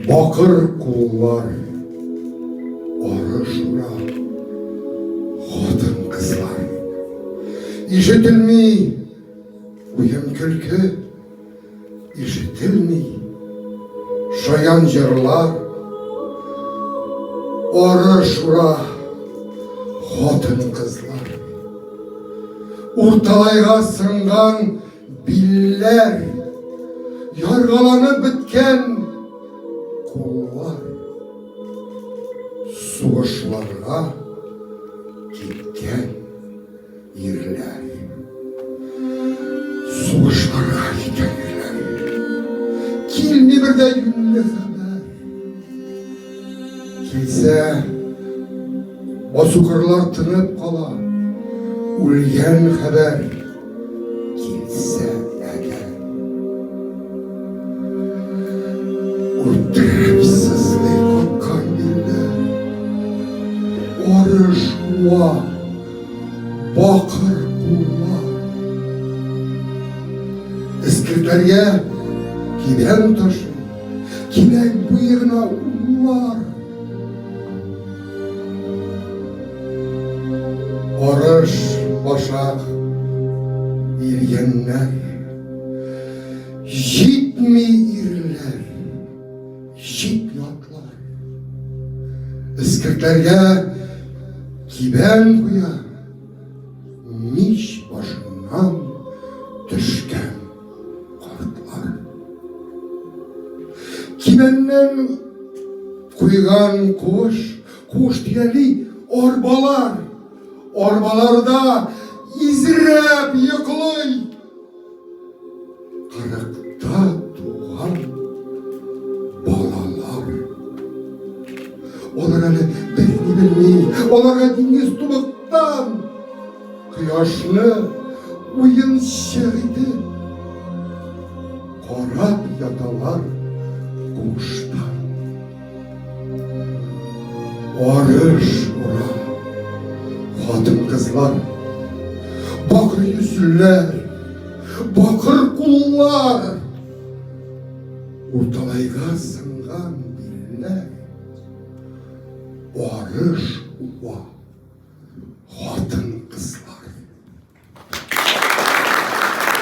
Бакыр куллар, арыш ура, хатын-кызлар. Ишетелми уен-көлке, ишетелми шаян җырлар. Арыш ура, хатын-кызлар. Урталайга сынган Билләр яргаланып беткән куллар сугышларга киткән ирләр. Сугышларга киткән ирләр. Килми бер дә юньле хәбәр. Килсә, басу-кырлар тынып кала, үлгән хәбәр килсә әгәр. Үртеп сызлый каткан билләр, арыш уа, бакыр куллар. Эскертләргә кибән ташый, Киләк буе гына уллар. Арыш, башак, иргәннәр. Җитми ирләр, җитми атлар. Эскертләргә кибән куя, мич башыннан төшкән. Картлар. Кибәннән куйган куыш, куыш тирәли арбалар. Арбаларда изрәп йоклый. Кырыкта туган балалар. Алар әле берни белми. Аларга диңгез тубыктан. Кояшны уенчык итеп карап яталар куышта. Арыш ура, хатын-кызлар, бакыр йөзләр, бакыр куллар, урталайга сынган билләр, арыш уа. Хатын.